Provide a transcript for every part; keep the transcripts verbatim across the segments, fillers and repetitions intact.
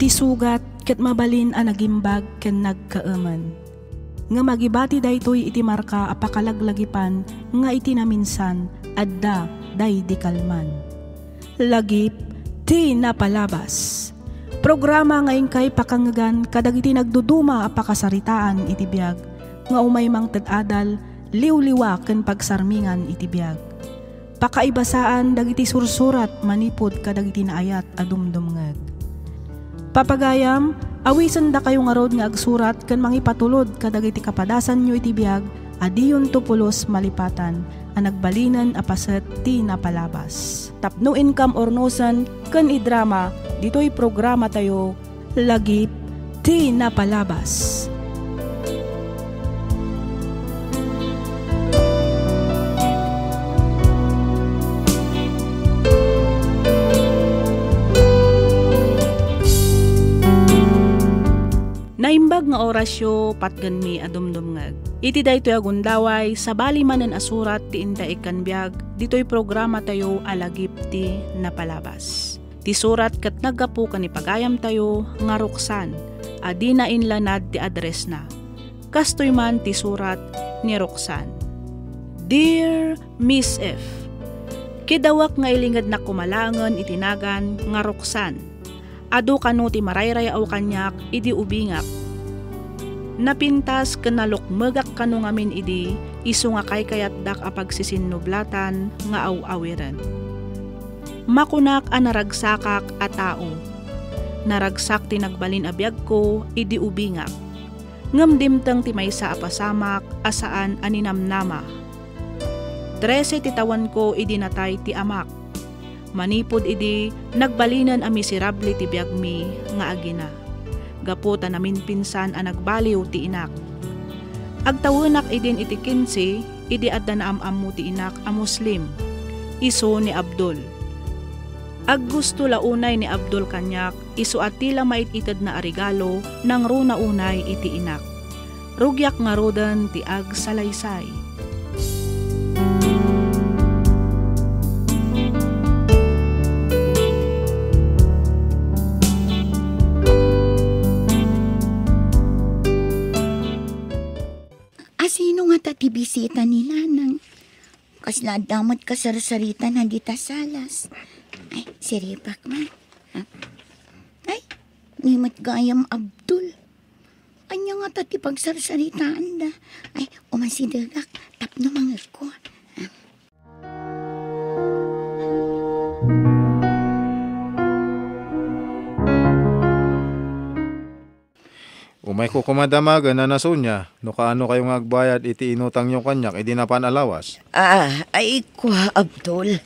Ti sugat ket mabalin a nagimbag ken nagkaemen. Ngem agibati daytoy iti marka a pakalaglagipan nga iti naminsan, adda daydi kalman. Lagip ti napalabas. Programa nga inkay pakangngegan kadagiti nagduduma a pakasaritaan iti biag nga umay mangted adal, liwliwa ken pagsarmingan iti biag. Pakaibasaan dagiti sursurat manipud kadagiti naayat a dumdumngeg. Papagayam, awisendakayo ngarud nga agsurat ken mangipatulod kadagiti kapadasanyo iti biag a diyonto pulos malipatan a nagbalinen a paset ti napalabas. Tapno inkam urnosen ken idrama ditoy programatayo, Lagip ti Napalabas. Naimbag nga orasyo, patgenmi a dumdumngeg. Iti daytoy a gundaway, sabali manen a surat ti inda ikkan biag ditoy programatayo a Lagip ti Napalabas. Ti surat ket naggapu ken ni pagayamtayo nga Roxanne a dina inlanad ti addressna. Kastoy man ti surat ni Roxanne. Dear Miss F, kidawak nga ilingednak koma laengen iti nagan nga Roxanne. Adu kano ti marayrayaw kaniak idi ubingak. Napintas ken nalukmegak kano ngamin idi isu nga kaykayatdak a pagsisinnublatan nga aw-awiren. Makunak a naragsakak a tao. Naragsak ti nagbalin a biagko idi ubingak. Ngem dimteng ti maysa a pasamak a saan a ninamnama. Trese ti tawenko idi natay ti amak. Manipud idi, nagbalinen a miserable ti biagmi nga agina, gapu ta naminpinsan a nagbaliw ti inak. Agtawenak idin iti kinse idi adda naam-ammo ti inak a Muslim, isu ni Abdul. Aggusto la unay ni Abdul kaniak isu a ti la maititedna a regalo nangruna unay iti inak. Rugiak ngaruden ti agsalaysay. Asino ngata ti bisita ni Nanang? Kasla adda met kasarsaritana dita salas. Ay, siribak man. Ah. Ay, ni met gayam Abdul. Ania ngata ti pagsarsaritaanda? Ay, umansidegak tapno mangegko. Ah. Umayko koma damagen, Nana Sonia, no kaano kayo nga agbayad iti inutangyo kaniak idi napan a lawas. Ah, ay, kua, Abdul.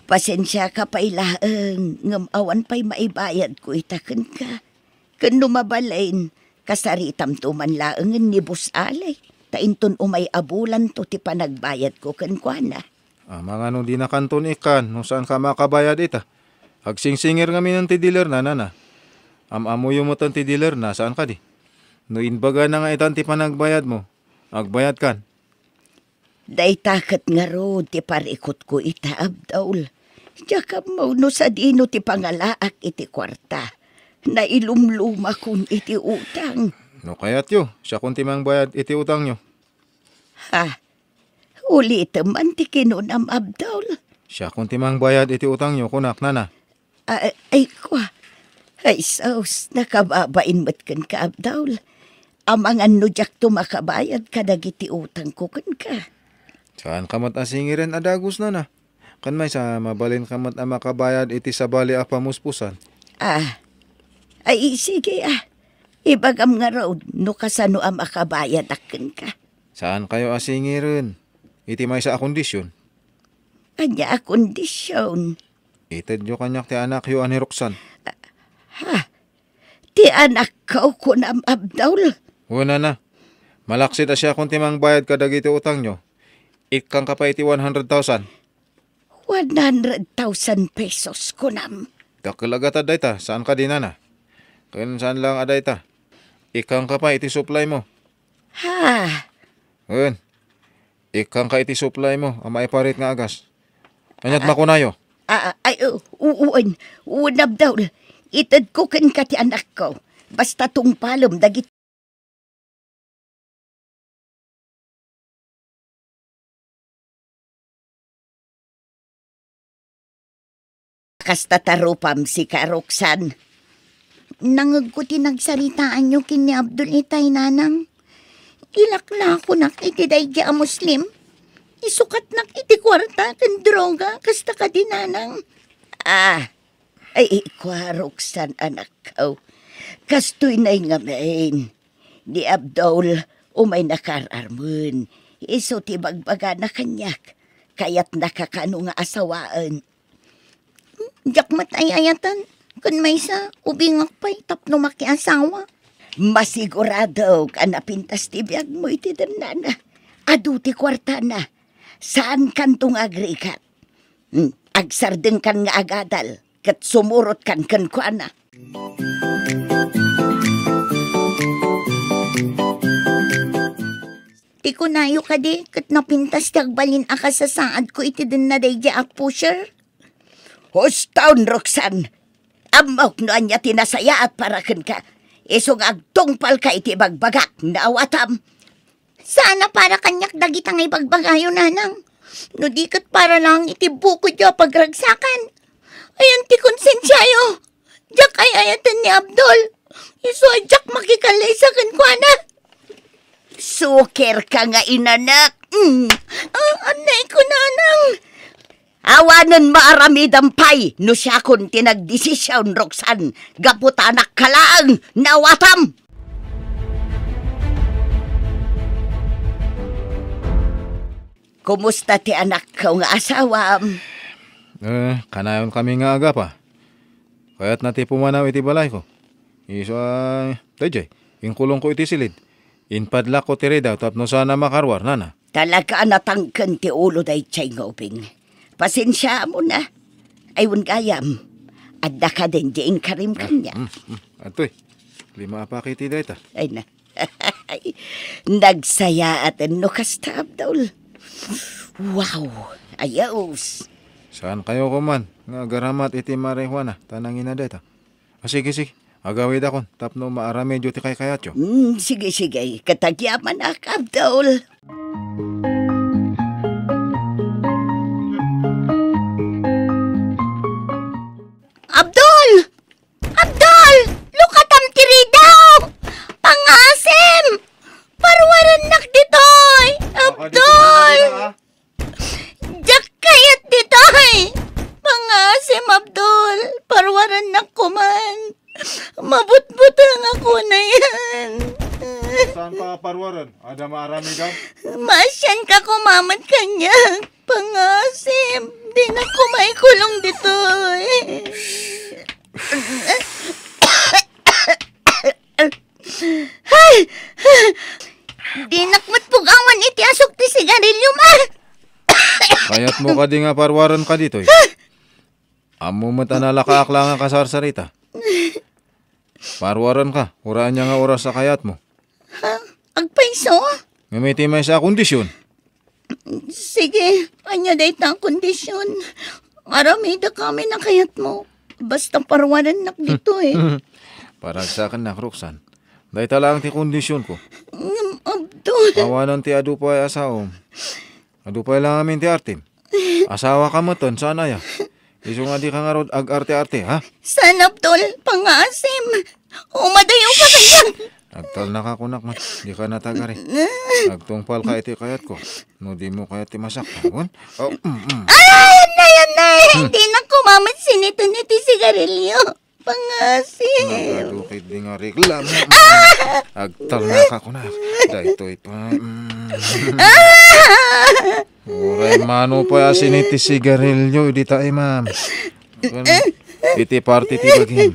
Pasensiaka pay laeng, ngem awan pay maibayadko ita kenka. Ken no mabalin, kasaritamto man laengen ni Boss Ali, ta inton umay a bulanto ti panagbayadko kenkuana. Amangan no dinakanton ikkan no saanka a makabayad ita. Agsingsingir ngaminen ti dealerna, Nana. Am-ammoyo meten ti dealerna, saan kadi? No imbagana nga itan ti panagbayadmo, agbayadkan. Dayta ket ngarud ti parikutko ita, Abdul. Diak ammo no sadino ti pangalaak iti kuarta. Nailumlumakon iti utang. No kayatyo, siakon ti mangbayad iti utangyo. Ha? Ulitem man ti kinunam, Abdul. Siakon ti mangbayad iti utangyo, kunak, Nana. A-, ay, kua. Ay, sus, nakababain met kenka, Abdul. Amangan no diakto makabayad kadagiti utangko kenka. Saanka met a singiren a dagus, Nana. Ken maysa, mabalinka met a makabayad iti sabali a pamuspusan. Ah. Ay, sige, ah. Ibagam ngarud no kasano a makabayadak kenka. Saankayo a singiren iti maysa a kondisyon. Ania a kondisyon? Itedyo kaniak ti anakyo a ni Roxanne. Ha? Ti anakko, kunam, Abdul? Wen, Nana. Malaksid a siakon ti mangbayad kadagiti utangyo. Ikkangka pay iti one hundred thousand. One hundred thousand pesos, kunam. Dakkel a gatad dayta, saan kadi, Nana? Ken saan laeng a dayta. Ikkangka pay iti supply mo. Ha? Wen. Ikkangka iti supply mo a maiparit nga agas. Aniat makunayo? Ah, ay, u-, uen, uen, Abdul. Itedko kenka ti anakko. Basta tungpalem dagiti Kasta ta rupam, sika, Roxanne. Nangegko ti nagsaritaanyo ken ni Abdul itay, Nanang. Ilaklakonak iti daydi a Muslim. Isukatnak iti kuarta ken droga, kasta kadi, Nanang. Ah, ay, ikua, Roxanne, anak. Aw, kastoy nay ngamin. Ni Abdul, umayna kar-armen. Isu ti bagbagana kaniak. Kayatna ka kano nga asawaen. Diak met ay-ayaten. Ken maysa, ubingak pay tapno makiasawa. Masiguradok a napintas ti biagmo iti dennana. Adu ti kuartana. Saankanto nga agrigat. Hmm, agsardengkan nga agadal, ket sumurotkan kenkuana. Ti kunayo kadi, ket napintas ti agbalin a kasasaadko iti denna daydi a pusher? Husto, Roxanne! Ammok no ania ti nasayaat para kenka. Isu nga agtungpalka iti bagbagak, naawatam. Saan a para kaniak dagita nga ibagbagayo, Nanang. No di ket para lang iti bukodyo a pagragsakan. Ayan ti konsensiayo. Diak ay-ayaten ni Abdul. Isu a diak makikallaysa kenkuana. Suker ka nga inanak. Mm. Ah, annay ko, Nanang. Awanen maaramidam pay no siakon ti nagdesision, Roxanne, gapu ta anakka laeng, naawatam! Kumusta ti anakko nga asawam? Eh, kanayon kami nga agapa. Kayatna ti pumanaw iti balayko. Isu a, daydiay, inkulongko iti silid. Inpadlakko ti ridaw tapno saan a makaruar, nana. Talaga a natangken ti ulo daydiay nga ubing. Pasensiaamon a. Ay, wen gayam. Adda kadin di inkarim kaniak. Mm, mm. Adtoy. Lima a paketi dayta. Ay na. Nagsayaaten no kasta, Abdul. Wow! Ayos! Saankayo koma nga agaramat iti marijuana ta nangina dayta? Ah, sige, sige. Agawidakon tapno maaramidyo ti kaykayatyo. Mm, sige, sige. Ket agyamanak, Abdul. Abdul! Abdul! Lukatam ti ridaw! Pangasim! Paruarennak ditoy! Abdul! Diak kayat ditoy! Pangasim, Abdul! Paruarennak koman! Mabutbutengak unay. Saan ka paruaren? Adda maaramidam? Maasianka koma met kaniak. Pangasim, dinak koma ikulong ditoy. Ay! Dinak met pugawan iti asuk ti sigarilio, ma! Kayatmo kadi nga paruarenka ditoy? Ammo met a nalakaak la nga kasarsarita. Paruarenka, uray ania nga oras a kayatmo. Ha? Agpayso? Ngem iti maysa a kondisyon. Sige, ania dayta a kondisyon? Aramidek amin a kayatmo. Basta paruarennak ditoy. Paragsakennak, Roxanne. Dayta laeng ti kondisyonko. Ngem, Abdul. Awanen ti adu pay a saom. Adu pay la ngamin ti artim. Asawaka metten, saan aya? Isu nga dika ngarud ag-arte-arte, ha? Saan, Abdul, pangaasim. Umadayoka kaniak. Agtalnaka kunak met, dika natagari. Agtungpalka iti kayatko. No dimo kayat ti masaktan, wen? Oh, mm, mm. Ay, annay, annay! Hmm. Dinak koma met siniten iti sigarilio. Pangasim. Nagadu ketdi nga reklamo. Ah! Agtalnaka kunak. Daytoy pay. Mm. Ah! Uray mano pay a sinit ti sigarilio, idi ta imam. Iti parti ti bagim.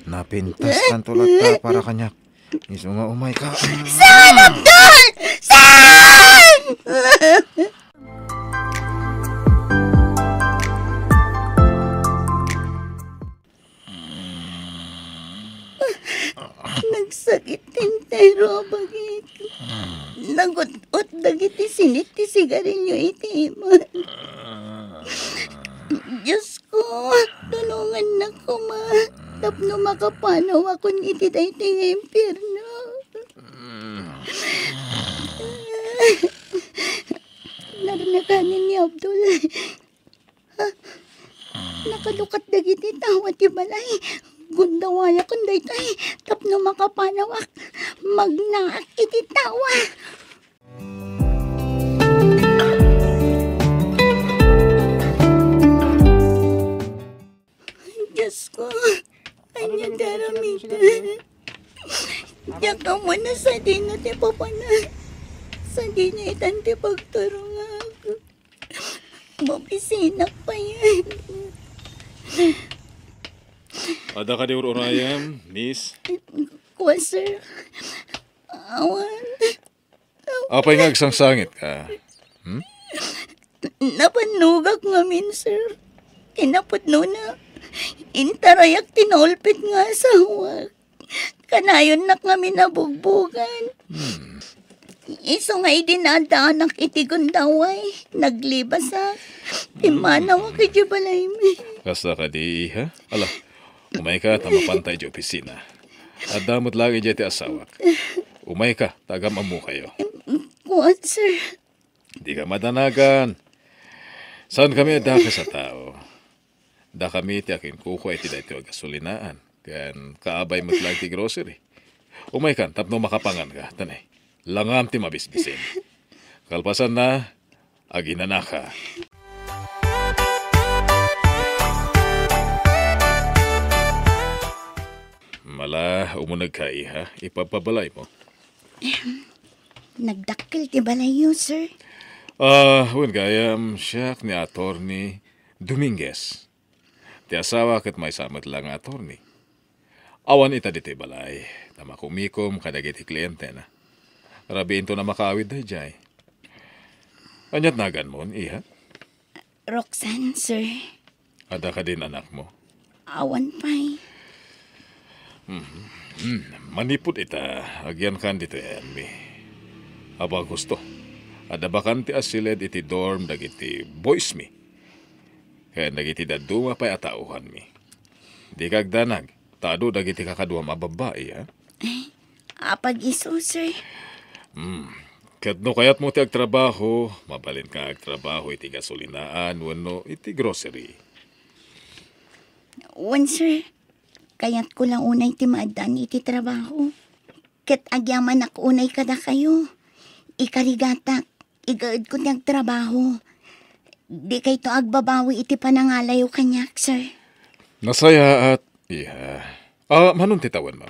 Napintaskanto latta para kaniak. Isu nga umayka. Saan, Abdul? Saan? Nagsakit ti entero a bagik. Nagut-ot dagiti sinit ti sigarilio iti iman. Diosko, tulongannak koma. tapno makapanawakon iti daytoy nga impierno. Narnakanen ni Abdul. Nakalukat dagiti tawa ti balay. Gundawayakon daytoy tapno makapanawak. Magnaak iti tawa. Diosko, ania ti aramidek? Diak ammo no sadino ti papanak, sadino itan ti pagturongak. Mabisinak payen. Adda kadi ur-urayam, miss? Kua, sir. Awan. Apay nga agsangsangitka? Hmm? Napannugak ngamin, sir. Kinapudnona, intarayak ti naulpit nga asawak. Kanayonnak ngamin a bugbogan. Hmm. Isu nga idi naaddaanak iti gundaway, naglibasak. Pimmanawak iti balaymi. Kasta kadi, iha? Ala, umayka ta mapanta iti opisina. Adda met laeng idiay ti asawak. Umayka, ta agam-ammokayo. Kuan, sir. Dika madanagan. Saankami a dakes a tao. Dakami ti akinkukua iti daytoy a gasolinaan, ken kaabay met laeng ti grocery. Umaykan tapno makapanganka, tanay. Langam ti mabisbisin. Kalpasanna, aginanaka. Mala, umunegka, iha. Ipabpabalaymo. Nagdakkel ti balayyo, sir. Ah, wen gayam, siak ni Attorney Dominguez. Ti asawa ket maysa met la nga attorney. Awan ita ditoy balay, ta makumikom kadagiti klientena. Rabiinton a makaawid daydiay. Aniat naganmon, iha? Roxanne, sir. Adda kadin anakmo? Awan pay. Mhm. Hmm, manipud ita, agyankan ditoy ayanmi. Apo Augusto, adda bakante a siled iti dorm dagiti boysmi ken dagiti dadduma pay a taohanmi. Dika agdanag, ta adu dagiti kakaduam a babbai, a? Ay, apag isu, sir? Hmm. Ket no kayatmo ti agtrabaho, mabalinka nga agtrabaho iti gasolinaan wenno iti grocery. Wen, sir. Kayatko la unay ti maaddaan iti trabaho. Ket agyamanak unay kadakayo. Ikarigatak, igaedko ti agtrabaho. Dikayto agbabawi iti panangalayo kaniak, sir. Nasayaat, iha. Ah, manon ti tawenmo?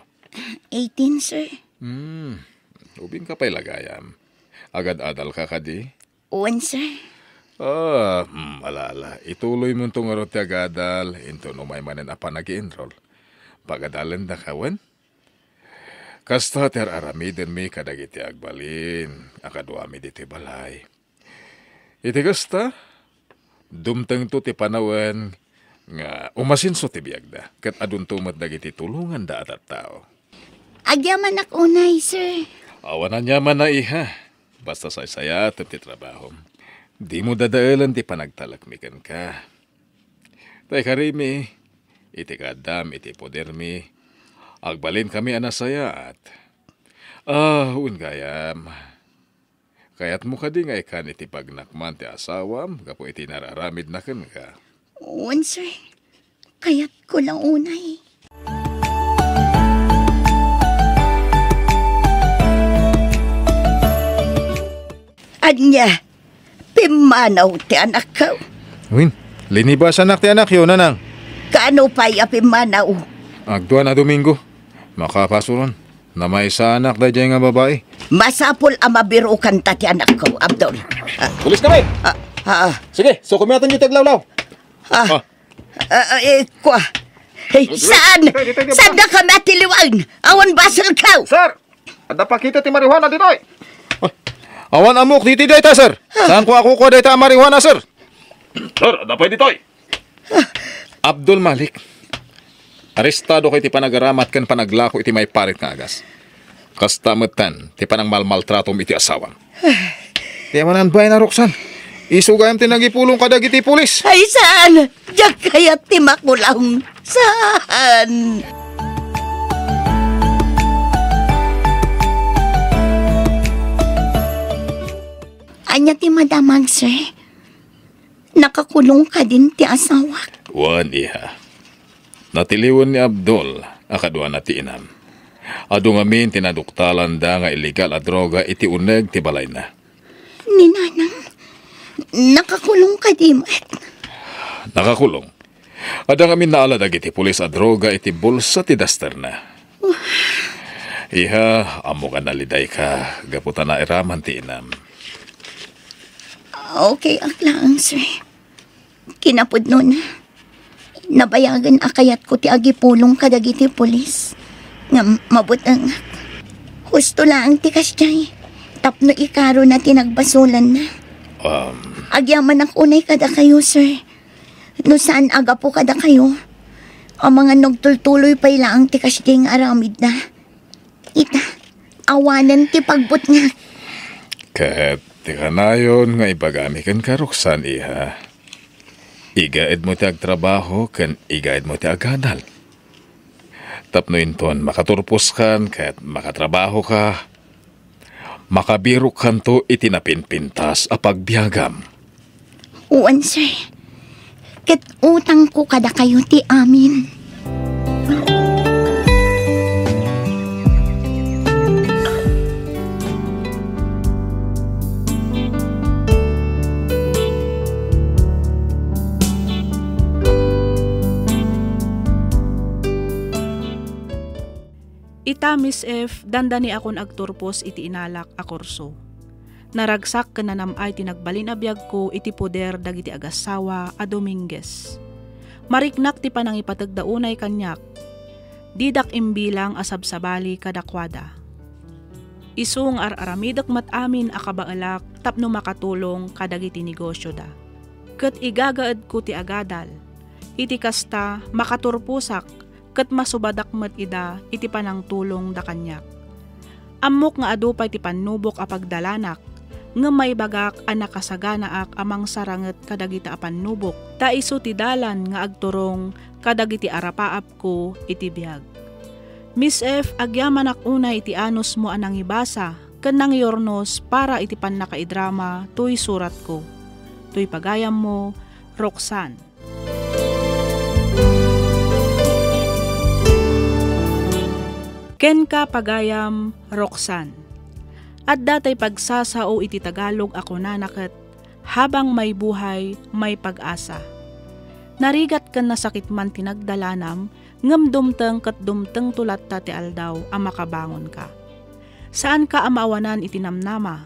Eighteen, sir. Hmm, ubingka pay la gayam. Agad-adalka kadi? Wen, sir. Ah, hmm, ala, ala. Ituloymonto ngarud ti agadal, inton umay manen a panag-i-enroll. Pagadalendaka, wen? Kasta ti ar-aramidenmi kadagiti agbalin a kaduami ditoy balay. Iti kasta, dumtengto ti panawen nga umasinso ti biagda, ket adunto met dagiti tulonganda a tattao. Agyamanak unay, sir. Awan aniamanna, iha. Basta saysayaatem ti trabahom. Dimo dadaelen ti panagtalekmi kenka. Ta ikarimi, iti kaaddam iti podermi, agbalinkami a nasayaat. Ah, wen gayam. Kayatmo kadi nga ikan iti pagnakman ti asawam gapu iti nar-aramidna kenka? Wen, sir. Kayatko la unay. Ania, pimmanaw ti anakko? Wen, linibasanak ti anakyo, nanang. Kaano pay a pimmanaw? Agduan a Domingo. Makapasuron. Namaysanak daydiay nga babai. Masapul a mabirokanta ti anakko, Abdul. Ah, Pulis kami! Ah, ah, ah. Sige, sukomiatanyo ti aglawlaw. Ah. Ah. Ah, ah, eh, kua. Hey, saan? Saan da ka matiliwan? Awan baselkaw? Sir, adda pakita ti marijuana ditoy. Ay, awan ammok ditoy dayta, sir. Saanko a kukua dayta a marijuana, sir? Sir, adda pay ditoy. Abdul Malik, arestado ka iti panagaramat ken panaglako iti maiparit nga agas. Kasta metten ti panangmalmaltratom iti asawam. Ti awanan bain a Roxanne, isu gayam ti nangipulong kadagiti pulis. Ay, saan? Diak kayat ti makulong. Saan? Ania ti madamag, sir? Nakakulong kadin ti asawak? Wen, iha. Natiliwen ni Abdul a kaduana ti inam. Adu ngamin ti naduktalanda nga illegal a droga iti uneg ti balayna. Ni Nanang, nakakulong kadi met? Nakakulong. Adda ngamin naala dagiti pulis a droga iti bulsa ti dasterna. Iha, ammo nga nalidayka gapu ta nairaman ti inam. Okay ak laeng, sir. Kinapudnona, nabayagen a kayatko ti agipulong kadagiti pulis. Ngem mabutengak. Husto laeng ti kasdiay tapno ikarona ti nagbasolanna. Um. Agyamanak unay kadakayo, sir. No saan a gapu kadakayo, amangan no agtultuloy pay laeng ti kasdiay nga aramidna. Ita, awanen ti pagbutngak. Ket ti kanayon nga ibagami kenka, Roxanne, iha. Igaedmo ti agtrabaho ken igaedmo ti agadal. Tapno inton makaturposkan ket makatrabahoka, makabirokkanto iti napinpintas a pagbiagam. Wen, sir. Ket utangko kadakayo ti amin. Ita, Miss F, dandaniakon agturpos iti inalak a kurso. Naragsak ken nanam-ay ti nagbalin a biagko iti poder dagiti agassawa a Dominguez. Mariknak ti panangipategda unay kaniak. Didak imbilang a sabsabali kadakuada. Isu nga ar-aramidek met amin a kabaelak tapno makatulong kadagiti negosioda. Ket igagaedko ti agadal. Iti kasta, makaturposak ket masubadak met ida iti panangtulongda kaniak. Ammok nga adu pay ti pannubok a pagdalanak, ngem maibagak a nakasaganaak a mangsaranget kadagita a pannubok, ta isu ti dalan nga agturong kadagiti arapaapko iti biag. Miss F, agyamanak unay iti anusmo a nangibasa ken nangiurnos para iti pannakaidrama toy suratko. Toy pagayammo, Roxanne. Kenka, pagayam Roxanne. Adda tay pagsasao iti Tagalog a kunana ket, "Habang may buhay, may pag-asa." Narigat ken nasakit man ti nagdalanam, ngem dumteng ket dumtengto latta ti aldaw a makabangonka. Saanka a maawanan iti namnama.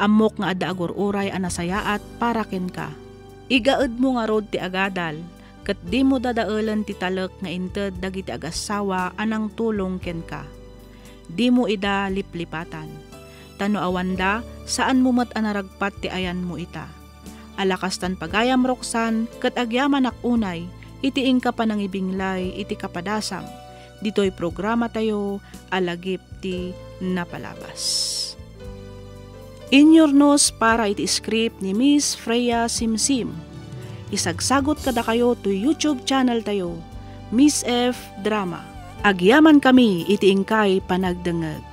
Ammok nga adda agur-uray a nasayaat para kenka. Igaedmo ngarud ti agadal, ket dimo dadaelen ti talek nga inted dagiti agassawa a nangtulong kenka. Dimo ida liplipatan. Ta no awanda, saanmo met a naragpat ti ayanmo ita. Ala kastan, pagayam Roxanne, ket agyamanak unay iti inka panangibinglay iti kapadasam ditoy programatayo a Lagip ti Napalabas. Inyurnos para iti script ni Miss Freya Simsim. Isagsagot kadakayo toy YouTube channel tayo, Miss F Drama. Agyamankami iti inkay panagdengngeg.